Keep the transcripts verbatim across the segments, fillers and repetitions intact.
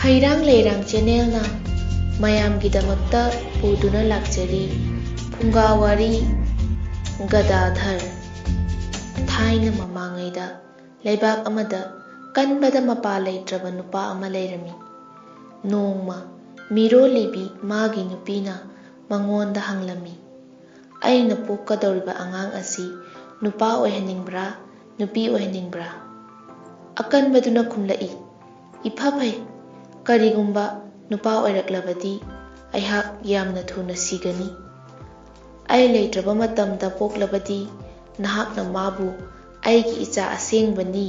ꯍꯩꯔꯥꯡ ꯂꯩꯔꯥꯡ ꯆꯦꯅꯦꯜꯅ ꯃꯌꯥꯝꯒꯤꯗꯃꯛꯇ ꯄꯨꯗꯨꯅ ꯂꯥꯛꯆꯔꯤ ꯐꯨꯡꯒꯥ ꯋꯥꯔꯤ ꯒꯗꯥꯙꯔ꯫ ꯊꯥꯏꯅ ꯃꯃꯥꯡꯉꯩꯗ ꯂꯩꯕꯥꯛ ꯑꯃꯗ ꯀꯟꯕꯗ ꯃꯄꯥ ꯂꯩꯇ꯭ꯔꯕ ꯅꯨꯄꯥ ꯑꯃ ꯂꯩꯔꯝꯃꯤ꯫ ꯅꯣꯡꯃ ꯃꯤꯔꯣꯜꯂꯤꯕꯤ ꯃꯥꯒꯤ ꯅꯨꯄꯤꯅ ꯃꯉꯣꯟꯗ ꯍꯪꯂꯝꯃꯤ, "ꯑꯩꯅ ꯄꯣꯛꯀꯗꯧꯔꯤꯕ ꯑꯉꯥꯡ ꯑꯁꯤ ꯅꯨꯄꯥ ꯑꯣꯏꯍꯟꯅꯤꯡꯕ꯭ꯔꯥ, ꯅꯨꯄꯤ ꯑꯣꯏꯍꯟꯅꯤꯡꯕ꯭ꯔꯥ?" ꯑꯀꯟꯕꯗꯨꯅ ꯈꯨꯝꯂꯛꯏ, "ꯏꯐ ꯐꯩ, ꯀꯔꯤꯒꯨꯝꯕ ꯅꯨꯄꯥ ꯑꯣꯏꯔꯛꯂꯕꯗꯤ ꯑꯩꯍꯥꯛ ꯌꯥꯝꯅ ꯊꯨꯅ ꯁꯤꯒꯅꯤ꯫ ꯑꯩ ꯂꯩꯇ꯭ꯔꯕ ꯃꯇꯝꯗ ꯄꯣꯛꯂꯕꯗꯤ ꯅꯍꯥꯛꯅ ꯃꯥꯕꯨ ꯑꯩꯒꯤ ꯏꯆꯥ ꯑꯁꯦꯡꯕꯅꯤ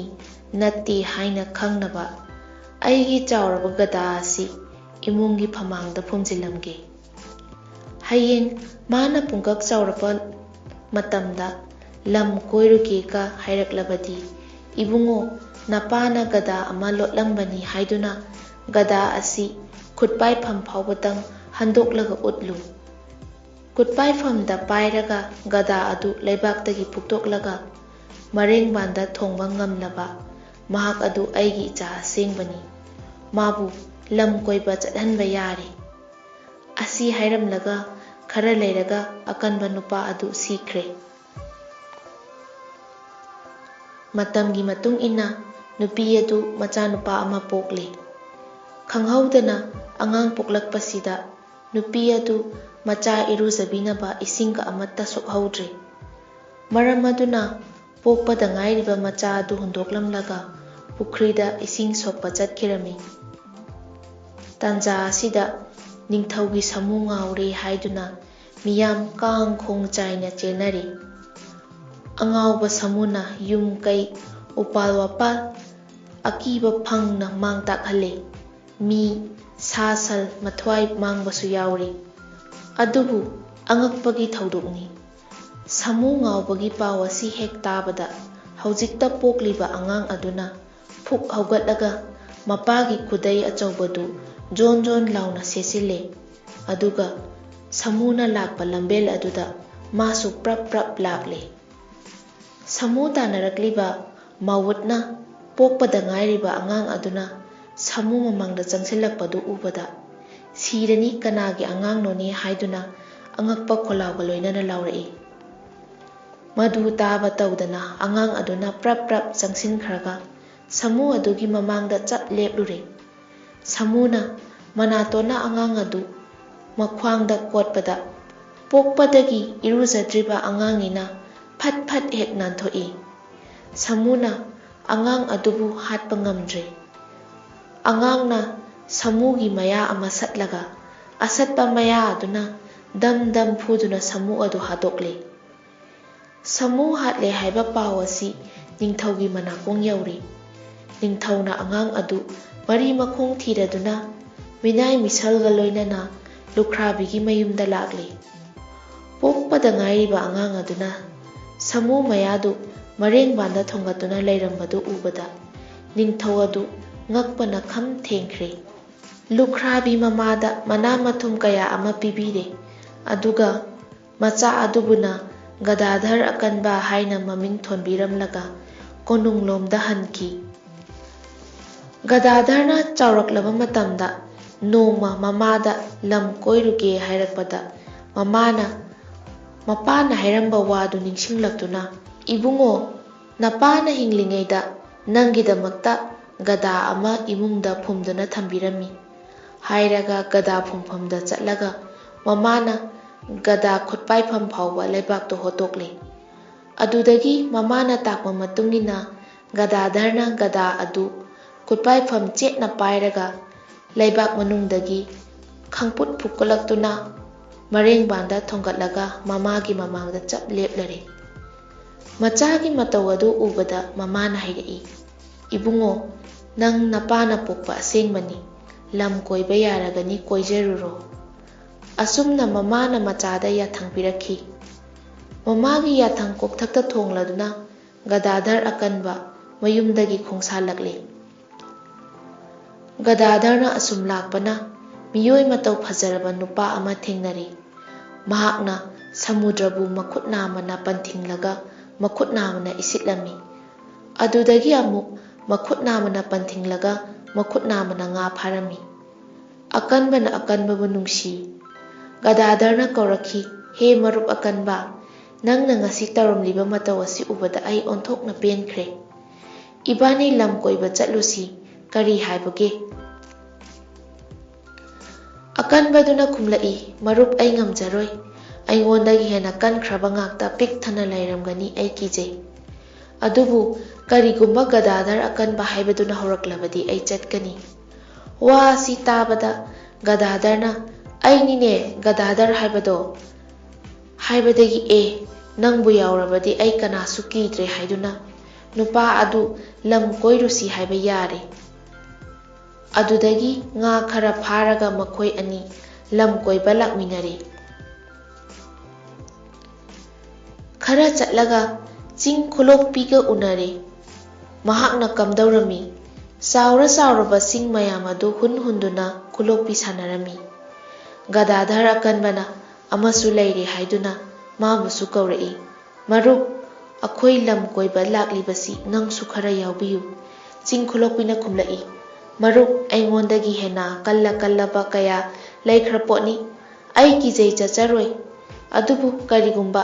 ꯅꯠꯇꯦ ꯍꯥꯏꯅ ꯈꯪꯅꯕ ꯑꯩꯒꯤ ꯆꯥꯎꯔꯕ ꯒꯗꯥ ꯑꯁꯤ ꯏꯃꯨꯡꯒꯤ ꯐꯃꯥꯡꯗ ꯐꯨꯝꯖꯤꯜꯂꯝꯒꯦ꯫ ꯍꯌꯦꯡ ꯃꯥꯅ ꯄꯨꯡꯀꯛ ꯆꯥꯎꯔꯛꯄ ꯃꯇꯝꯗ ꯂꯝ ꯀꯣꯏꯔꯨꯒꯦꯒ ꯍꯥꯏꯔꯛꯂꯕꯗꯤ, ꯏꯕꯨꯡꯉꯣ, ꯅꯄꯥꯅ ꯒꯗꯥ ꯑꯃ ꯂꯣꯠꯂꯝꯕꯅꯤ ꯍꯥꯏꯗꯨꯅ ꯒꯗꯥ ꯑꯁꯤ ꯈꯨꯠꯄꯥꯏꯐꯝ ꯐꯥꯎꯕꯇꯪ ꯍꯟꯗꯣꯛꯂꯒ ꯎꯠꯂꯨ꯫ ꯈꯨꯠꯄꯥꯏꯐꯝꯗ ꯄꯥꯏꯔꯒ ꯒꯗꯥ ꯑꯗꯨ ꯂꯩꯕꯥꯛꯇꯒꯤ ꯐꯨꯛꯇꯣꯛꯂꯒ ꯃꯔꯦꯡꯕꯥꯟꯗ ꯊꯣꯡꯕ ꯉꯝꯂꯕ ꯃꯍꯥꯛ ꯑꯗꯨ ꯑꯩꯒꯤ ꯏꯆꯥ ꯑꯁꯦꯡꯕꯅꯤ꯫ ꯃꯥꯕꯨ ꯂꯝ ꯀꯣꯏꯕ ꯆꯠꯍꯟꯕ ꯌꯥꯔꯦ꯫" ꯑꯁꯤ ꯍꯥꯏꯔꯝꯂꯒ ꯈꯔ ꯂꯩꯔꯒ ꯑꯀꯟꯕ ꯅꯨꯄꯥ ꯑꯗꯨ ꯁꯤꯈ꯭ꯔꯦ꯫ ꯃꯇꯝꯒꯤ ꯃꯇꯨꯡ ꯏꯟꯅ ꯅꯨꯄꯤ ꯑꯗꯨ ꯃꯆꯥꯅꯨꯄꯥ ꯑꯃ ꯄꯣꯛꯂꯦ꯫ ꯈꯪꯍꯧꯗꯅ ꯑꯉꯥꯡ ꯄꯣꯛꯂꯛꯄꯁꯤꯗ ꯅꯨꯄꯤ ꯑꯗꯨ ꯃꯆꯥ ꯏꯔꯨꯖꯕꯤꯅꯕ ꯏꯁꯤꯡꯒ ꯑꯃꯠꯇ ꯁꯣꯛꯍꯧꯗ꯭ꯔꯦ꯫ ꯃꯔꯝ ꯑꯗꯨꯅ ꯄꯣꯛꯄꯗ ꯉꯥꯏꯔꯤꯕ ꯃꯆꯥ ꯑꯗꯨ ꯍꯨꯟꯗꯣꯛꯂꯝꯂꯒ ꯄꯨꯈ꯭ꯔꯤꯗ ꯏꯁꯤꯡ ꯁꯣꯛꯄ ꯆꯠꯈꯤꯔꯝꯃꯤ꯫ ꯇꯥꯟꯖꯥ ꯑꯁꯤꯗ ꯅꯤꯡꯊꯧꯒꯤ ꯁꯥꯃꯨ ꯉꯥꯎꯔꯦ ꯍꯥꯏꯗꯨꯅ ꯃꯤꯌꯥꯝ ꯀꯥꯡ ꯈꯣꯡ ꯆꯥꯏꯅ ꯆꯦꯟꯅꯔꯤ꯫ ꯑꯉꯥꯎꯕ ꯁꯥꯃꯨꯅ ꯌꯨꯝ ꯀꯩ, ꯎꯄꯥꯜ ꯋꯥꯄꯥꯜ, ꯑꯀꯤꯕ ꯐꯪꯅ ꯃꯥꯡ ꯇꯥꯛꯍꯜꯂꯦ꯫ ꯃꯤ, ꯁꯥ ꯁꯟ ꯃꯊ꯭ꯋꯥꯏ ꯃꯥꯡꯕꯁꯨ ꯌꯥꯎꯔꯤ꯫ ꯑꯗꯨꯕꯨ ꯑꯉꯛꯄꯒꯤ ꯊꯧꯗꯣꯛꯅꯤ꯫ ꯁꯥꯃꯨ ꯉꯥꯎꯕꯒꯤ ꯄꯥꯎ ꯑꯁꯤ ꯍꯦꯛ ꯇꯥꯕꯗ ꯍꯧꯖꯤꯛꯇ ꯄꯣꯛꯂꯤꯕ ꯑꯉꯥꯡ ꯑꯗꯨꯅ ꯐꯨꯛ ꯍꯧꯒꯠꯂꯒ ꯃꯄꯥꯒꯤ ꯈꯨꯗꯩ ꯑꯆꯧꯕꯗꯨ ꯖꯣꯟ ꯖꯣꯟ ꯂꯥꯎꯅ ꯁꯦꯠꯆꯤꯜꯂꯦ꯫ ꯑꯗꯨꯒ ꯁꯥꯃꯨꯅ ꯂꯥꯛꯄ ꯂꯝꯕꯦꯜ ꯑꯗꯨꯗ ꯃꯥꯁꯨ ꯄ꯭ꯔꯞ ꯄ꯭ꯔꯞ ꯂꯥꯛꯂꯦ꯫ ꯁꯥꯃꯨ ꯇꯥꯟꯅꯔꯛꯂꯤꯕ ꯃꯥꯎꯠꯅ ꯄꯣꯛꯄꯗ ꯉꯥꯏꯔꯤꯕ ꯑꯉꯥꯡ ꯑꯗꯨꯅ ꯁꯥꯃꯨ ꯃꯃꯥꯡꯗ ꯆꯪꯁꯤꯜꯂꯛꯄꯗꯨ ꯎꯕꯗ, "ꯁꯤꯔꯅꯤ, ꯀꯅꯥꯒꯤ ꯑꯉꯥꯡꯅꯣꯅꯦ?" ꯍꯥꯏꯗꯨꯅ ꯑꯉꯛꯄ ꯈꯣꯜꯂꯥꯎꯒ ꯂꯣꯏꯅꯅ ꯂꯥꯎꯔꯛꯏ꯫ ꯃꯗꯨ ꯇꯥꯕ ꯇꯧꯗꯅ ꯑꯉꯥꯡ ꯑꯗꯨꯅ ꯄ꯭ꯔꯞ ꯄ꯭ꯔꯞ ꯆꯪꯁꯤꯟꯈ꯭ꯔꯒ ꯁꯥꯃꯨ ꯑꯗꯨꯒꯤ ꯃꯃꯥꯡꯗ ꯆꯞ ꯂꯦꯞꯂꯨꯔꯦ꯫ ꯁꯥꯃꯨꯅ ꯃꯅꯥꯇꯣꯟꯅ ꯑꯉꯥꯡ ꯑꯗꯨ ꯃꯈ꯭ꯋꯥꯡꯗ ꯀꯣꯠꯄꯗ, ꯄꯣꯛꯄꯗꯒꯤ ꯏꯔꯨꯖꯗ꯭ꯔꯤꯕ ꯑꯉꯥꯡꯅꯤꯅ ꯐꯠ ꯐꯠ ꯍꯦꯛ ꯅꯥꯟꯊꯣꯛꯏ꯫ ꯁꯥꯃꯨꯅ ꯑꯉꯥꯡ ꯑꯗꯨꯕꯨ ꯍꯥꯠꯄ ꯉꯝꯗ꯭ꯔꯦ꯫ ꯑꯉꯥꯡꯅ ꯁꯥꯃꯨꯒꯤ ꯃꯌꯥ ꯑꯃ ꯁꯠꯂꯒ, ꯑꯁꯠꯄ ꯃꯌꯥ ꯑꯗꯨꯅ ꯗꯝ ꯗꯝ ꯐꯨꯗꯨꯅ ꯁꯥꯃꯨ ꯑꯗꯨ ꯍꯥꯠꯇꯣꯛꯂꯦ꯫ ꯁꯥꯃꯨ ꯍꯥꯠꯂꯦ ꯍꯥꯏꯕ ꯄꯥꯎ ꯑꯁꯤ ꯅꯤꯡꯊꯧꯒꯤ ꯃꯅꯥꯀꯣꯡ ꯌꯧꯔꯤ꯫ ꯅꯤꯡꯊꯧꯅ ꯑꯉꯥꯡ ꯑꯗꯨ ꯃꯔꯤ ꯃꯈꯣꯡ ꯊꯤꯔꯗꯨꯅ ꯃꯤꯅꯥꯏ ꯃꯤꯁꯜꯒ ꯂꯣꯏꯅꯅ ꯂꯨꯈ꯭ꯔꯥꯕꯤꯒꯤ ꯃꯌꯨꯝꯗ ꯂꯥꯛꯂꯤ꯫ ꯄꯣꯛꯄꯗ ꯉꯥꯏꯔꯤꯕ ꯑꯉꯥꯡ ꯑꯗꯨꯅ ꯁꯥꯃꯨ ꯃꯌꯥꯗꯨ ꯃꯔꯦꯡꯕꯥꯟꯗ ꯊꯣꯡꯒꯠꯇꯨꯅ ꯂꯩꯔꯝꯕꯗꯨ ꯎꯕꯗ ꯅꯤꯡꯊꯧ ꯑꯗꯨ ꯉꯛꯄꯅ ꯈꯝ ꯊꯦꯡꯈ꯭ꯔꯦ꯫ ꯂꯨꯈ꯭ꯔꯥꯕꯤ ꯃꯃꯥꯗ ꯃꯅꯥ ꯃꯊꯨꯝ ꯀꯌꯥ ꯑꯃ ꯄꯤꯕꯤꯔꯦ, ꯑꯗꯨꯒ ꯃꯆꯥ ꯑꯗꯨꯕꯨꯅ ꯒꯗꯥꯙꯔ ꯑꯀꯟꯕ ꯍꯥꯏꯅ ꯃꯃꯤꯡ ꯊꯣꯟꯕꯤꯔꯝꯂꯒ ꯀꯣꯅꯨꯡꯂꯣꯝꯗ ꯍꯟꯈꯤ꯫ ꯒꯗꯥꯙꯔꯅ ꯆꯥꯎꯔꯛꯂꯕ ꯃꯇꯝꯗ ꯅꯣꯡꯃ ꯃꯃꯥꯗ ꯂꯝ ꯀꯣꯏꯔꯨꯒꯦ ꯍꯥꯏꯔꯛꯄꯗ, ꯃꯃꯥꯅ, ꯃꯄꯥꯅ ꯍꯥꯏꯔꯝꯕ ꯋꯥꯗꯨ ꯅꯤꯡꯁꯤꯡꯂꯛꯇꯨꯅ, "ꯏꯕꯨꯡꯉꯣ, ꯅꯄꯥꯅ ꯍꯤꯡꯂꯤꯉꯩꯗ ꯅꯪꯒꯤꯗꯃꯛꯇ ꯒꯗꯥ ꯑꯃ ꯏꯃꯨꯡꯗ ꯐꯨꯝꯗꯨꯅ ꯊꯝꯕꯤꯔꯝꯃꯤ" ꯍꯥꯏꯔꯒ ꯒꯗꯥ ꯐꯨꯝꯐꯝꯗ ꯆꯠꯂꯒ ꯃꯃꯥꯅ ꯒꯗꯥ ꯈꯨꯠꯄꯥꯏꯐꯝ ꯐꯥꯎꯕ ꯂꯩꯕꯥꯛꯇꯨ ꯍꯣꯠꯇꯣꯛꯂꯦ꯫ ꯑꯗꯨꯗꯒꯤ ꯃꯃꯥꯅ ꯇꯥꯛꯄ ꯃꯇꯨꯡ ꯏꯟꯅ ꯒꯗꯥꯙꯔꯅ ꯒꯗꯥ ꯑꯗꯨ ꯈꯨꯠꯄꯥꯏꯐꯝ ꯆꯦꯠꯅ ꯄꯥꯏꯔꯒ ꯂꯩꯕꯥꯛ ꯃꯅꯨꯡꯗꯒꯤ ꯈꯪꯄꯨꯠ ꯐꯨꯛꯀꯠꯂꯛꯇꯨꯅ ꯃꯔꯦꯡꯕꯥꯟꯗ ꯊꯣꯡꯒꯠꯂꯒ ꯃꯃꯥꯒꯤ ꯃꯃꯥꯡꯗ ꯆꯞ ꯂꯦꯞꯂꯔꯦ꯫ ꯃꯆꯥꯒꯤ ꯃꯇꯧ ꯑꯗꯨ ꯎꯕꯗ ꯃꯃꯥꯅ ꯍꯥꯏꯔꯛꯏ, "ꯏꯕꯨꯡꯉꯣ, ꯅꯪ ꯅꯄꯥꯅ ꯄꯣꯛꯄ ꯑꯁꯦꯡꯕꯅꯤ꯫ ꯂꯝ ꯀꯣꯏꯕ ꯌꯥꯔꯒꯅꯤ, ꯀꯣꯏꯖꯔꯨꯔꯣ"꯫ ꯑꯁꯨꯝꯅ ꯃꯃꯥꯅ ꯃꯆꯥꯗ ꯌꯥꯊꯪ ꯄꯤꯔꯛꯈꯤ꯫ ꯃꯃꯥꯒꯤ ꯌꯥꯊꯪ ꯀꯣꯛꯊꯛꯇ ꯊꯣꯡꯂꯗꯨꯅ ꯒꯗꯥꯙꯔ ꯑꯀꯟꯕ ꯃꯌꯨꯝꯗꯒꯤ ꯈꯣꯡꯁꯥꯜꯂꯛꯂꯤ꯫ ꯒꯗꯥꯙꯔꯅ ꯑꯁꯨꯝ ꯂꯥꯛꯄꯅ ꯃꯤꯑꯣꯏ ꯃꯇꯧ ꯐꯖꯔꯕ ꯅꯨꯄꯥ ꯑꯃ ꯊꯦꯡꯅꯔꯤ꯫ ꯃꯍꯥꯛꯅ ꯁꯃꯨꯗ꯭ꯔꯕꯨ ꯃꯈꯨꯠ ꯅꯥꯝꯃꯅ ꯄꯟꯊꯤꯡꯂꯒ ꯃꯈꯨꯠ ꯅꯥꯝꯃꯅ ꯏꯁꯤꯠꯂꯝꯃꯤ꯫ ꯑꯗꯨꯗꯒꯤ ꯑꯃꯨꯛ ꯃꯈꯨꯠ ꯅꯥꯝꯃꯅ ꯄꯟꯊꯤꯡꯂꯒ ꯃꯈꯨꯠ ꯅꯥꯝꯃꯅ ꯉꯥ ꯐꯥꯔꯝꯃꯤ꯫ ꯑꯀꯟꯕꯅ ꯑꯀꯟꯕꯕꯨ ꯅꯨꯡꯁꯤ꯫ ꯒꯗꯥꯙꯔꯅ ꯀꯧꯔꯛꯈꯤ, "ꯍꯦ ꯃꯔꯨꯞ ꯑꯀꯟꯕ, ꯅꯪꯅ ꯉꯁꯤ ꯇꯧꯔꯝꯂꯤꯕ ꯃꯇꯧ ꯑꯁꯤ ꯎꯕꯗ ꯑꯩ ꯑꯣꯟꯊꯣꯛꯅ ꯄꯦꯟꯈ꯭ꯔꯦ꯫ ꯏꯕꯥꯅꯤ ꯂꯝ ꯀꯣꯏꯕ ꯆꯠꯂꯨꯁꯤ, ꯀꯔꯤ ꯍꯥꯏꯕꯒꯦ?" ꯑꯀꯟꯕꯗꯨꯅ ꯈꯨꯝꯂꯛꯏ, "ꯃꯔꯨꯞ, ꯑꯩ ꯉꯝꯖꯔꯣꯏ꯫ ꯑꯩꯉꯣꯟꯗꯒꯤ ꯍꯦꯟꯅ ꯀꯟꯈ꯭ꯔꯕ ꯉꯥꯛꯇ ꯄꯤꯛ ꯊꯟꯅ ꯂꯩꯔꯝꯒꯅꯤ, ꯑꯩ ꯀꯤꯖꯩ꯫ ꯑꯗꯨꯕꯨ ꯀꯔꯤꯒꯨꯝꯕ ꯒꯗꯥꯙꯔ ꯑꯀꯟꯕ ꯍꯥꯏꯕꯗꯨꯅ ꯍꯧꯔꯛꯂꯕꯗꯤ ꯑꯩ ꯆꯠꯀꯅꯤ꯫" ꯋꯥ ꯑꯁꯤ ꯇꯥꯕꯗ ꯒꯗꯥꯙꯔꯅ, "ꯑꯩꯅꯤꯅꯦ ꯒꯗꯥꯙꯔ ꯍꯥꯏꯕꯗꯣ꯫ ꯍꯥꯏꯕꯗꯒꯤ ꯑꯦ, ꯅꯪꯕꯨ ꯌꯥꯎꯔꯕꯗꯤ ꯑꯩ ꯀꯅꯥꯁꯨ ꯀꯤꯗ꯭ꯔꯦ" ꯍꯥꯏꯗꯨꯅ ꯅꯨꯄꯥ ꯑꯗꯨ ꯂꯝ ꯀꯣꯏꯔꯨꯁꯤ ꯍꯥꯏꯕ ꯌꯥꯔꯦ꯫ ꯑꯗꯨꯗꯒꯤ ꯉꯥ ꯈꯔ ꯐꯥꯔꯒ ꯃꯈꯣꯏ ꯑꯅꯤ ꯂꯝ ꯀꯣꯏꯕ ꯂꯥꯛꯃꯤꯟꯅꯔꯦ꯫ ꯈꯔ ꯆꯠꯂꯒ ꯆꯤꯡ ꯈꯨꯂꯣꯛꯄꯤꯒ ꯎꯅꯔꯦ꯫ ꯃꯍꯥꯛꯅ ꯀꯝꯗꯧꯔꯝꯃꯤ? ꯆꯥꯎꯔ ꯆꯥꯎꯔꯕ ꯆꯤꯡ ꯃꯌꯥꯝ ꯑꯗꯨ ꯍꯨꯟ ꯍꯨꯟꯗꯨꯅ ꯈꯨꯂꯣꯛꯄꯤ ꯁꯥꯟꯅꯔꯝꯃꯤ꯫ ꯒꯗꯥꯙꯔ ꯑꯀꯟꯕꯅ ꯑꯃꯁꯨ ꯂꯩꯔꯦ ꯍꯥꯏꯗꯨꯅ ꯃꯥꯕꯨꯁꯨ ꯀꯧꯔꯛꯏ꯫ "ꯃꯔꯨꯞ, ꯑꯩꯈꯣꯏ ꯂꯝ ꯀꯣꯏꯕ ꯂꯥꯛꯂꯤꯕꯁꯤ ꯅꯪꯁꯨ ꯈꯔ ꯌꯥꯎꯕꯤꯌꯨ꯫" ꯆꯤꯡ ꯈꯨꯂꯣꯛꯄꯤꯅ ꯈꯨꯝꯂꯛꯏ, "ꯃꯔꯨꯞ, ꯑꯩꯉꯣꯟꯗꯒꯤ ꯍꯦꯟꯅ ꯀꯜꯂ ꯀꯜꯂꯕ ꯀꯌꯥ ꯂꯩꯈ꯭ꯔ ꯄꯣꯠꯅꯤ꯫ ꯑꯩ ꯀꯤꯖꯩ, ꯆꯠꯆꯔꯣꯏ꯫ ꯑꯗꯨꯕꯨ ꯀꯔꯤꯒꯨꯝꯕ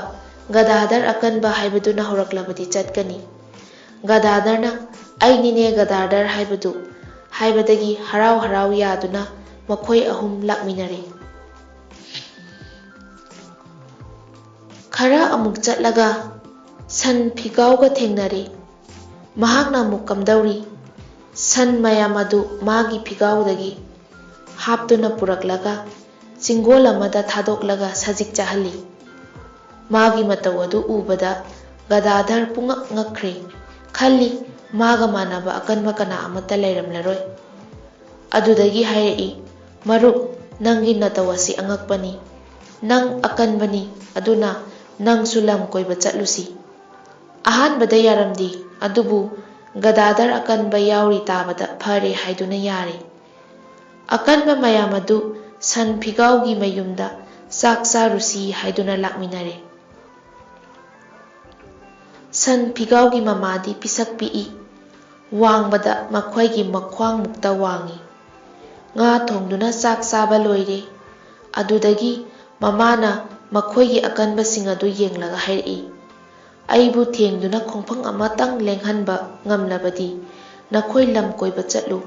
ꯒꯗꯥꯙꯔ ꯑꯀꯟꯕ ꯍꯥꯏꯕꯗꯨꯅ ꯍꯧꯔꯛꯂꯕꯗꯤ ꯆꯠꯀꯅꯤ꯫" ꯒꯗꯥꯙꯔꯅ, "ꯑꯩꯅꯤꯅꯦ ꯒꯗꯥꯙꯔ ꯍꯥꯏꯕꯗꯨ" ꯍꯥꯏꯕꯗꯒꯤ ꯍꯔꯥꯎ ꯍꯔꯥꯎ ꯌꯥꯗꯨꯅ ꯃꯈꯣꯏ ꯑꯍꯨꯝ ꯂꯥꯛꯃꯤꯟꯅꯔꯦ꯫ ꯈꯔ ꯑꯃꯨꯛ ꯆꯠꯂꯒ ꯁꯟ ꯐꯤꯒꯥꯎꯒ ꯊꯦꯡꯅꯔꯦ꯫ ꯃꯍꯥꯛꯅ ꯑꯃꯨꯛ ꯀꯝꯗꯧꯔꯤ? ꯁꯟ ꯃꯌꯥꯝ ꯑꯗꯨ ꯃꯥꯒꯤ ꯐꯤꯒꯥꯎꯗꯒꯤ ꯍꯥꯞꯇꯨꯅ ꯄꯨꯔꯛꯂꯒ ꯆꯤꯡꯒꯣꯜ ꯑꯃꯗ ꯊꯥꯗꯣꯛꯂꯒ ꯁꯖꯤꯛ ꯆꯥꯍꯜꯂꯤ꯫ ꯃꯥꯒꯤ ꯃꯇꯧ ꯑꯗꯨ ꯎꯕꯗ ꯒꯗꯥꯙꯔ ꯄꯨꯡꯉꯛ ꯉꯛꯈ꯭ꯔꯦ꯫ ꯈꯜꯂꯤ, "ꯃꯥꯒ ꯃꯥꯟꯅꯕ ꯑꯀꯟꯕ ꯀꯅꯥ ꯑꯃꯠꯇ ꯂꯩꯔꯝꯂꯔꯣꯏ꯫" ꯑꯗꯨꯗꯒꯤ ꯍꯥꯏꯔꯛꯏ, "ꯃꯔꯨꯞ, ꯅꯪꯒꯤ ꯅꯇꯧ ꯑꯁꯤ ꯑꯉꯛꯄꯅꯤ꯫ ꯅꯪ ꯑꯀꯟꯕꯅꯤ, ꯑꯗꯨꯅ ꯅꯪꯁꯨ ꯂꯝ ꯀꯣꯏꯕ ꯆꯠꯂꯨꯁꯤ꯫" ꯑꯍꯥꯟꯕꯗ ꯌꯥꯔꯝꯗꯦ, ꯑꯗꯨꯕꯨ ꯒꯗꯥꯙꯔ ꯑꯀꯟꯕ ꯌꯥꯎꯔꯤ ꯇꯥꯕꯗ ꯐꯔꯦ ꯍꯥꯏꯗꯨꯅ ꯌꯥꯔꯦ꯫ ꯑꯀꯟꯕ ꯃꯌꯥꯝ ꯑꯗꯨ ꯁꯟ ꯐꯤꯒꯥꯎꯒꯤ ꯃꯌꯨꯝꯗ ꯆꯥꯛ ꯆꯥꯔꯨꯁꯤ ꯍꯥꯏꯗꯨꯅ ꯂꯥꯛꯃꯤꯟꯅꯔꯦ꯫ ꯁꯟ ꯐꯤꯒꯥꯎꯒꯤ ꯃꯃꯥꯗꯤ ꯄꯤꯁꯛ ꯄꯤꯛꯏ꯫ ꯋꯥꯡꯕꯗ ꯃꯈꯣꯏꯒꯤ ꯃꯈ꯭ꯋꯥꯡꯃꯨꯛꯇ ꯋꯥꯡꯏ꯫ ꯉꯥ ꯊꯣꯡꯗꯨꯅ ꯆꯥꯛ ꯆꯥꯕ ꯂꯣꯏꯔꯦ꯫ ꯑꯗꯨꯗꯒꯤ ꯃꯃꯥꯅ ꯃꯈꯣꯏꯒꯤ ꯑꯀꯟꯕꯁꯤꯡ ꯑꯗꯨ ꯌꯦꯡꯂꯒ ꯍꯥꯏꯔꯛꯏ, "ꯑꯩꯕꯨ ꯊꯦꯡꯗꯨꯅ ꯈꯣꯡꯐꯝ ꯑꯃꯇꯪ ꯂꯦꯡꯍꯟꯕ ꯉꯝꯂꯕꯗꯤ ꯅꯈꯣꯏ ꯂꯝ ꯀꯣꯏꯕ ꯆꯠꯂꯨ,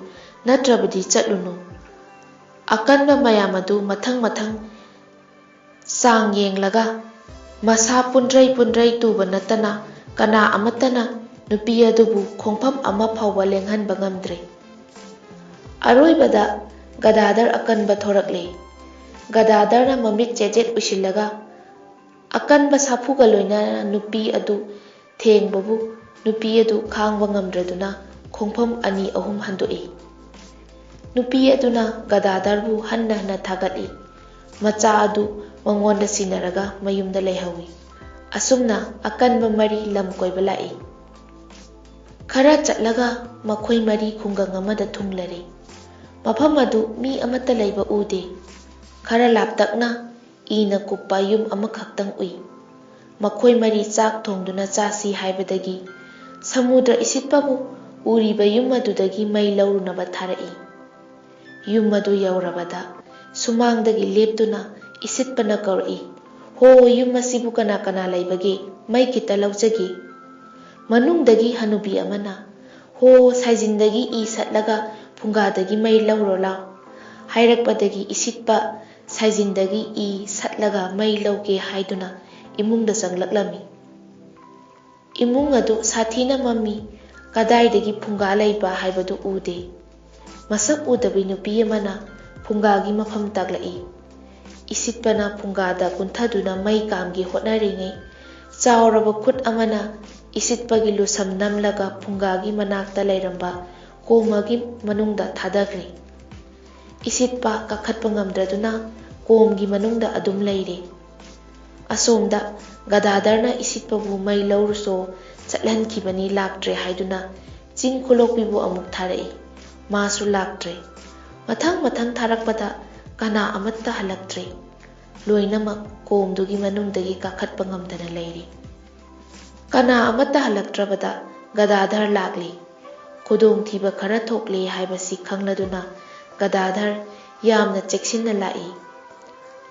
ꯅꯠꯇ꯭ꯔꯕꯗꯤ ꯆꯠꯂꯨꯅꯨ꯫ ꯑꯀꯟꯕ ꯃꯌꯥꯝ ꯑꯗꯨ ꯃꯊꯪ ꯃꯊꯪ ꯆꯥꯡ ꯌꯦꯡꯂꯒ ꯃꯁꯥ ꯄꯨꯟꯗ꯭ꯔꯩ ꯄꯨꯟꯗ꯭ꯔꯩ ꯇꯨꯕ ꯅꯠꯇꯅ ꯀꯅꯥ ꯑꯃꯠꯇꯅ ꯅꯨꯄꯤ ꯑꯗꯨꯕꯨ ꯈꯣꯡꯐꯝ ꯑꯃ ꯐꯥꯎꯕ ꯂꯦꯡꯍꯟꯕ ꯉꯝꯗ꯭ꯔꯦ꯫ ꯑꯔꯣꯏꯕꯗ ꯒꯗꯥꯗꯔ ꯑꯀꯟꯕ ꯊꯣꯔꯛꯂꯦ꯫ ꯒꯗꯥꯗꯔꯅ ꯃꯃꯤꯠ ꯆꯦꯖꯦꯠ ꯎꯏꯁꯤꯜꯂꯒ ꯑꯀꯟꯕ ꯁꯥꯐꯨꯒ ꯂꯣꯏꯅꯅ ꯅꯨꯄꯤ ꯑꯗꯨ ꯊꯦꯡꯕꯕꯨ ꯅꯨꯄꯤ ꯑꯗꯨ ꯈꯥꯡꯕ ꯉꯝꯗ꯭ꯔꯗꯨꯅ ꯈꯣꯡꯐꯝ ꯑꯅꯤ ꯑꯍꯨꯝ ꯍꯟꯗꯣꯛꯏ꯫ ꯅꯨꯄꯤ ꯑꯗꯨꯅ ꯒꯗꯥꯗꯔꯕꯨ ꯍꯟꯅ ꯍꯟꯅ ꯊꯥꯒꯠꯂꯤ꯫ ꯃꯆꯥ ꯑꯗꯨ ꯃꯉꯣꯟꯗ ꯁꯤꯟꯅꯔꯒ ꯃꯌꯨꯝꯗ ꯂꯩꯍꯧꯏ꯫ ꯑꯁꯨꯝꯅ ꯑꯀꯟꯕ ꯃꯔꯤ ꯂꯝ ꯀꯣꯏꯕ ꯂꯥꯛꯏ꯫ ꯈꯔ ꯆꯠꯂꯒ ꯃꯈꯣꯏ ꯃꯔꯤ ꯈꯨꯡꯒꯪ ꯑꯃꯗ ꯊꯨꯡꯂꯔꯦ꯫ ꯃꯐꯝ ꯑꯗꯨ ꯃꯤ ꯑꯃꯠꯇ ꯂꯩꯕ ꯎꯗꯦ꯫ ꯈꯔ ꯂꯥꯞꯇꯛꯅ ꯏꯅ ꯀꯨꯞꯄ ꯌꯨꯝ ꯑꯃꯈꯛꯇꯪ ꯎꯏ꯫ ꯃꯈꯣꯏ ꯃꯔꯤ ꯆꯥꯛ ꯊꯣꯡꯗꯨꯅ ꯆꯥꯁꯤ ꯍꯥꯏꯕꯗꯒꯤ ꯁꯃꯨꯗ꯭ꯔ ꯏꯁꯤꯠꯄꯕꯨ ꯎꯔꯤꯕ ꯌꯨꯝ ꯑꯗꯨꯗꯒꯤ ꯃꯩ ꯂꯧꯔꯨꯅꯕ ꯊꯥꯔꯛꯏ꯫ ꯌꯨꯝ ꯑꯗꯨ ꯌꯧꯔꯕꯗ ꯁꯨꯃꯥꯡꯗꯒꯤ ꯂꯦꯞꯇꯨꯅ ꯏꯁꯤꯠꯄꯅ ꯀꯧꯔꯛꯏ, "ꯍꯣ, ꯌꯨꯝ ꯑꯁꯤꯕꯨ ꯀꯅꯥ ꯀꯅꯥ ꯂꯩꯕꯒꯦ? ꯃꯩ ꯈꯤꯇ ꯂꯧꯖꯒꯦ꯫" ꯃꯅꯨꯡꯗꯒꯤ ꯍꯅꯨꯕꯤ ꯑꯃꯅ, "ꯍꯣ, ꯁꯥꯏꯖꯤꯟꯗꯒꯤ ꯏ ꯁꯠꯂꯒ ꯐꯨꯡꯒꯥꯗꯒꯤ ꯃꯩ ꯂꯧꯔꯣ ꯂꯥꯎ" ꯍꯥꯏꯔꯛꯄꯗꯒꯤ ꯏꯁꯤꯠꯄ ꯁꯥꯏꯖꯤꯟꯗꯒꯤ ꯏ ꯁꯠꯂꯒ ꯃꯩ ꯂꯧꯒꯦ ꯍꯥꯏꯗꯨꯅ ꯏꯃꯨꯡꯗ ꯆꯪꯂꯛꯂꯝꯃꯤ꯫ ꯏꯃꯨꯡ ꯑꯗꯨ ꯁꯥꯊꯤꯅ ꯃꯝꯃꯤ꯫ ꯀꯗꯥꯏꯗꯒꯤ ꯐꯨꯡꯒꯥ ꯂꯩꯕ ꯍꯥꯏꯕꯗꯨ ꯎꯗꯦ꯫ ꯃꯁꯛ ꯎꯗꯕꯤ ꯅꯨꯄꯤ ꯑꯃꯅ ꯐꯨꯡꯒꯥꯒꯤ ꯃꯐꯝ ꯇꯥꯛꯂꯛꯏ꯫ ꯏꯁꯤꯠꯄꯅ ꯐꯨꯡꯒꯥꯗ ꯀꯨꯟꯊꯗꯨꯅ ꯃꯩ ꯀꯥꯝꯒꯦ ꯍꯣꯠꯅꯔꯤꯉꯩ, ꯆꯥꯎꯔꯕ ꯈꯨꯠ ꯑꯃꯅ ꯏꯁꯤꯠꯄꯒꯤ ꯂꯨꯁꯝ ꯅꯝꯂꯒ ꯐꯨꯡꯒꯥꯒꯤ ꯃꯅꯥꯛꯇ ꯂꯩꯔꯝꯕ ꯀꯣꯝ ꯑꯃꯒꯤ ꯃꯅꯨꯡꯗ ꯊꯥꯗꯈ꯭ꯔꯦ꯫ ꯏꯁꯤꯠꯄ ꯀꯥꯈꯠꯄ ꯉꯝꯗ꯭ꯔꯗꯨꯅ ꯀꯣꯝꯒꯤ ꯃꯅꯨꯡꯗ ꯑꯗꯨꯝ ꯂꯩꯔꯦ꯫ ꯑꯁꯣꯝꯗ ꯒꯗꯥꯗꯔꯅ ꯏꯁꯤꯠꯄꯕꯨ ꯃꯩ ꯂꯧꯔꯨꯆꯣ, ꯆꯠꯍꯟꯈꯤꯕꯅꯤ, ꯂꯥꯛꯇ꯭ꯔꯦ ꯍꯥꯏꯗꯨꯅ ꯆꯤꯡ ꯈꯨꯂꯣꯛꯄꯤꯕꯨ ꯑꯃꯨꯛ ꯊꯥꯔꯛꯏ꯫ ꯃꯥꯁꯨ ꯂꯥꯛꯇ꯭ꯔꯦ꯫ ꯃꯊꯪ ꯃꯊꯪ ꯊꯥꯔꯛꯄꯗ ꯀꯅꯥ ꯑꯃꯠꯇ ꯍꯜꯂꯛꯇ꯭ꯔꯦ꯫ ꯂꯣꯏꯅꯃꯛ ꯀꯣꯝꯗꯨꯒꯤ ꯃꯅꯨꯡꯗꯒꯤ ꯀꯥꯈꯠꯄ ꯉꯝꯗꯅ ꯂꯩꯔꯤ꯫ ꯀꯅꯥ ꯑꯃꯠꯇ ꯍꯜꯂꯛꯇ꯭ꯔꯕꯗ ꯒꯗꯥꯙꯔ ꯂꯥꯛꯂꯤ꯫ ꯈꯨꯗꯣꯡꯊꯤꯕ ꯈꯔ ꯊꯣꯛꯂꯦ ꯍꯥꯏꯕꯁꯤ ꯈꯪꯂꯗꯨꯅ ꯒꯗꯥꯙꯔ ꯌꯥꯝꯅ ꯆꯦꯛꯁꯤꯟꯅ ꯂꯥꯛꯏ꯫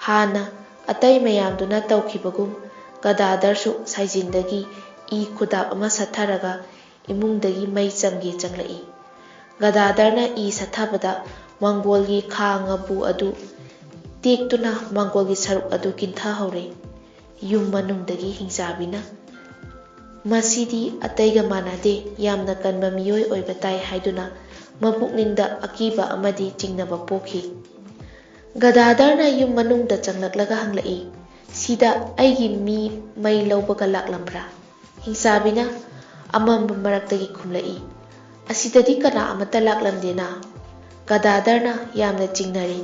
ꯍꯥꯟꯅ ꯑꯇꯩ ꯃꯌꯥꯝꯗꯨꯅ ꯇꯧꯈꯤꯕꯒꯨꯝ ꯒꯗꯥꯙꯔꯁꯨ ꯁꯥꯏꯖꯤꯟꯗꯒꯤ ꯏ ꯈꯨꯗꯥꯞ ꯑꯃ ꯁꯠꯊꯔꯒ ꯏꯃꯨꯡꯗꯒꯤ ꯃꯩ ꯆꯝꯒꯦ ꯆꯪꯂꯛꯏ꯫ ꯒꯗꯥꯙꯔꯅ ꯏ ꯁꯠꯊꯕꯗ ꯃꯪꯒꯣꯜꯒꯤ ꯈꯥ ꯉꯕꯨ ꯑꯗꯨ ꯇꯦꯛꯇꯨꯅ ꯃꯪꯒꯣꯜꯒꯤ ꯁꯔꯨꯛ ꯑꯗꯨ ꯀꯤꯟꯊꯍꯧꯔꯦ꯫ ꯌꯨꯝ ꯃꯅꯨꯡꯗꯒꯤ ꯍꯤꯡꯆꯥꯕꯤꯅ, "ꯃꯁꯤꯗꯤ ꯑꯇꯩꯒ ꯃꯥꯟꯅꯗꯦ, ꯌꯥꯝꯅ ꯀꯟꯕ ꯃꯤꯑꯣꯏ ꯑꯣꯏꯕ ꯇꯥꯏ" ꯍꯥꯏꯗꯨꯅ ꯃꯄꯨꯛꯅꯤꯡꯗ ꯑꯀꯤꯕ ꯑꯃꯗꯤ ꯆꯤꯡꯅꯕ ꯄꯣꯛꯈꯤ꯫ ꯒꯗꯥꯙꯔꯅ ꯌꯨꯝ ꯃꯅꯨꯡꯗ ꯆꯪꯂꯛꯂꯒ ꯍꯪꯂꯛꯏ, "ꯁꯤꯗ ꯑꯩꯒꯤ ꯃꯤ ꯃꯩ ꯂꯧꯕꯒ ꯂꯥꯛꯂꯝꯕ꯭ꯔꯥ?" ꯍꯤꯡꯆꯥꯕꯤꯅ ꯑꯃꯝꯕ ꯃꯔꯛꯇꯒꯤ ꯈꯨꯝꯂꯛꯏ, "ꯑꯁꯤꯗꯗꯤ ꯀꯅꯥ ꯑꯃꯠꯇ ꯂꯥꯛꯂꯝꯗꯦꯅ꯫" ꯒꯗꯥꯙꯔꯅ ꯌꯥꯝꯅ ꯆꯤꯡꯅꯔꯤ꯫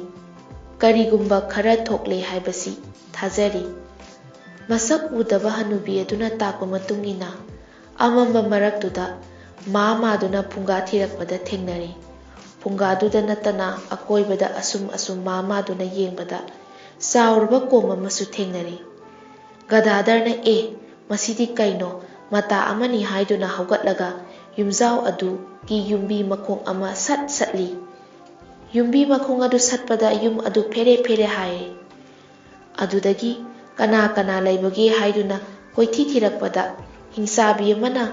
"ꯀꯔꯤꯒꯨꯝꯕ ꯈꯔ ꯊꯣꯛꯂꯦ ꯍꯥꯏꯕꯁꯤ ꯊꯥꯖꯔꯤ꯫" ꯃꯁꯛ ꯎꯗꯕ ꯍꯅꯨꯕꯤ ꯑꯗꯨꯅ ꯇꯥꯛꯄ ꯃꯇꯨꯡ ꯏꯟꯅ, ꯑꯃꯝꯕ ꯃꯔꯛꯇꯨꯗ ꯃꯥ ꯃꯥꯗꯨꯅ ꯐꯨꯡꯒꯥ ꯊꯤꯔꯛꯄꯗ ꯊꯦꯡꯅꯔꯦ꯫ ꯐꯨꯡꯒꯥꯗꯨꯗ ꯅꯠꯇꯅ ꯑꯀꯣꯏꯕꯗ ꯑꯁꯨꯝ ꯑꯁꯨꯝ ꯃꯥ ꯃꯥꯗꯨꯅ ꯌꯦꯡꯕꯗ ꯆꯥꯎꯔꯕ ꯀꯣꯝ ꯑꯃꯁꯨ ꯊꯦꯡꯅꯔꯦ꯫ ꯒꯗꯥꯙꯔꯅ, "ꯑꯦ, ꯃꯁꯤꯗꯤ ꯀꯩꯅꯣ?" ꯃꯇꯥ ꯑꯃꯅꯤ ꯍꯥꯏꯗꯨꯅ ꯍꯧꯒꯠꯂꯒ ꯌꯨꯝꯖꯥꯎ ꯑꯗꯨꯒꯤ ꯌꯨꯝꯕꯤ ꯃꯈꯣꯡ ꯑꯃ ꯁꯠ ꯁꯠꯂꯤ꯫ ꯌꯨꯝꯕꯤ ꯃꯈꯣꯡ ꯑꯗꯨ ꯁꯠꯄꯗ ꯌꯨꯝ ꯑꯗꯨ ꯐꯦꯔꯦ ꯐꯦꯔꯦ ꯍꯥꯏꯔꯦ꯫ ꯑꯗꯨꯗꯒꯤ ꯀꯅꯥ ꯀꯅꯥ ꯂꯩꯕꯒꯦ ꯍꯥꯏꯗꯨꯅ ꯀꯣꯏꯊꯤ ꯊꯤꯔꯛꯄꯗ ꯍꯤꯡꯆꯥꯕꯤ ꯑꯃꯅ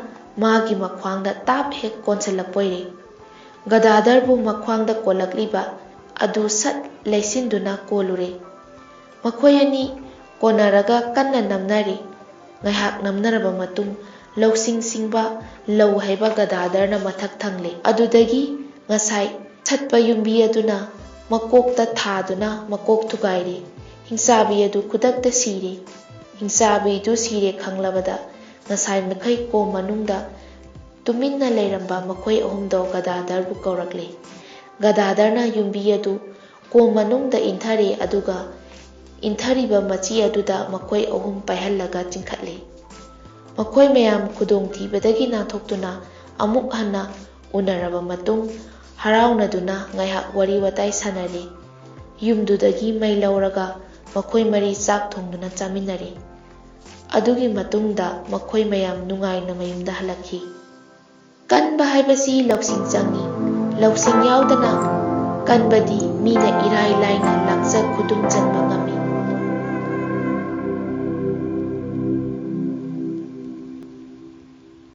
ꯃꯥꯒꯤ ꯃꯈ꯭ꯋꯥꯡꯗ ꯇꯥꯞ ꯍꯦꯛ ꯀꯣꯟꯁꯤꯜꯂꯛꯄ ꯑꯣꯏꯔꯦ꯫ ꯒꯗꯥꯙꯔꯕꯨ ꯃꯈ꯭ꯋꯥꯡꯗ ꯀꯣꯜꯂꯛꯂꯤꯕ ꯑꯗꯨ ꯁꯠ ꯂꯩꯁꯤꯟꯗꯨꯅ ꯀꯣꯜꯂꯨꯔꯦ꯫ ꯃꯈꯣꯏ ꯑꯅꯤ ꯀꯣꯟꯅꯔꯒ ꯀꯟꯅ ꯅꯝꯅꯔꯤ꯫ ꯉꯥꯏꯍꯥꯛ ꯅꯝꯅꯔꯕ ꯃꯇꯨꯡ ꯂꯧꯁꯤꯡ ꯁꯤꯡꯕ ꯂꯧ ꯍꯩꯕ ꯒꯗꯥꯙꯔꯅ ꯃꯊꯛ ꯊꯪꯂꯦ꯫ ꯑꯗꯨꯗꯒꯤ ꯉꯁꯥꯏ ꯁꯠꯄ ꯌꯨꯝꯕꯤ ꯑꯗꯨꯅ ꯃꯀꯣꯛꯇ ꯊꯥꯗꯨꯅ ꯃꯀꯣꯛ ꯊꯨꯒꯥꯏꯔꯦ꯫ ꯍꯤꯡꯆꯥꯕꯤ ꯑꯗꯨ ꯈꯨꯗꯛꯇ ꯁꯤꯔꯦ꯫ ꯍꯤꯡꯆꯥꯕꯤꯗꯨ ꯁꯤꯔꯦ ꯈꯪꯂꯕꯗ ꯉꯁꯥꯏ ꯃꯈꯩ ꯀꯣꯝ ꯃꯅꯨꯡꯗ ꯇꯨꯃꯤꯟꯅ ꯂꯩꯔꯝꯕ ꯃꯈꯣꯏ ꯑꯍꯨꯝꯗꯣ ꯒꯗꯥꯙꯔꯕꯨ ꯀꯧꯔꯛꯂꯦ꯫ ꯒꯗꯥꯙꯔꯅ ꯌꯨꯝꯕꯤ ꯑꯗꯨ ꯀꯣꯝ ꯃꯅꯨꯡꯗ ꯏꯟꯊꯔꯦ, ꯑꯗꯨꯒ ꯏꯟꯊꯔꯤꯕ ꯃꯆꯤ ꯑꯗꯨꯗ ꯃꯈꯣꯏ ꯑꯍꯨꯝ ꯄꯥꯏꯍꯜꯂꯒ ꯆꯤꯡꯈꯠꯂꯦ꯫ ꯃꯈꯣꯏ ꯃꯌꯥꯝ ꯈꯨꯗꯣꯡꯊꯤꯕꯗꯒꯤ ꯅꯥꯟꯊꯣꯛꯇꯨꯅ ꯑꯃꯨꯛ ꯍꯟꯅ ꯎꯅꯔꯕ ꯃꯇꯨꯡ ꯍꯔꯥꯎꯅꯗꯨꯅ ꯉꯥꯏꯍꯥꯛ ꯋꯥꯔꯤ ꯋꯥꯇꯥꯏ ꯁꯥꯟꯅꯔꯦ꯫ ꯌꯨꯝꯗꯨꯗꯒꯤ ꯃꯩ ꯂꯧꯔꯒ ꯃꯈꯣꯏ ꯃꯔꯤ ꯆꯥꯛ ꯊꯣꯡꯗꯨꯅ ꯆꯥꯃꯤꯟꯅꯔꯦ꯫ ꯑꯗꯨꯒꯤ ꯃꯇꯨꯡꯗ ꯃꯈꯣꯏ ꯃꯌꯥꯝ ꯅꯨꯡꯉꯥꯏꯅ ꯃꯌꯨꯝꯗ ꯍꯜꯂꯛꯈꯤ꯫ ꯀꯟꯕ ꯍꯥꯏꯕꯁꯤ ꯂꯧꯁꯤꯡ ꯆꯪꯏ꯫ ꯂꯧꯁꯤꯡ ꯌꯥꯎꯗꯅ ꯀꯟꯕꯗꯤ ꯃꯤꯅ ꯏꯔꯥꯏ ꯂꯥꯏꯅ ꯂꯥꯛꯆ ꯈꯨꯗꯨꯝ ꯆꯟꯕ ꯉꯝꯃꯤ꯫